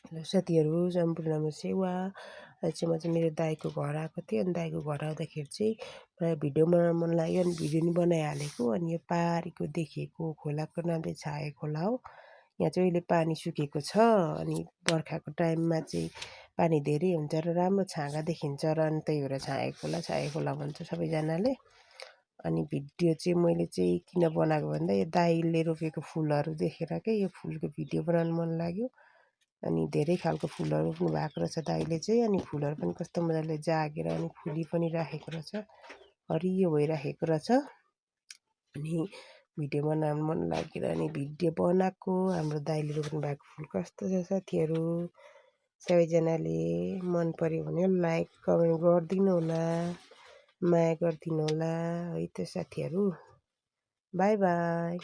Hello साथीहरू, सम्पूर्णमा सेवा। आज चाहिँ म चाहिँ मेरो दाइको घर आएको थिएँ। अनि दाइको घर आउँदाखेरि चाहिँ मलाई भिडियो बनाउन मन लाग्यो, अनि भिडियो नि बनाइहालेको। अनि यो पारिको देखिएको खोलाको नाम चाहिँ छाए खोला हो। यहाँ चाहिँ अहिले पानी सुकेको छ। अनि बर्खाको टाइममा चाहिँ पानी धेरै हुन्छ र राम्रो छाँगा देखिन्छ र अनि त्यही भएर छाए खोला भन्छ सबैजनाले। अनि भिडियो चाहिँ मैले चाहिँ किन बनाएको भन्दा यो दाइले रोपेको फुलहरू देखेर के यो फुलको भिडियो बनाउनु मन लाग्यो। अनि धेरै खालको फुलहरू रोप्नु भएको रहेछ दाइले चाहिँ। अनि फुलहरू पनि कस्तो मजाले जागेर अनि फुली पनि राखेको रहेछ, हरियो भइराखेको रहेछ। अनि भिडियो बनाउनु मन लागेर अनि भिडियो बनाएको। हाम्रो दाइले रोप्नु भएको फुल कस्तो छ साथीहरू, सबैजनाले मन पर्यो भने लाइक कमेन्ट गरिदिनु होला, माया गरिदिनु होला है त साथीहरू। By by.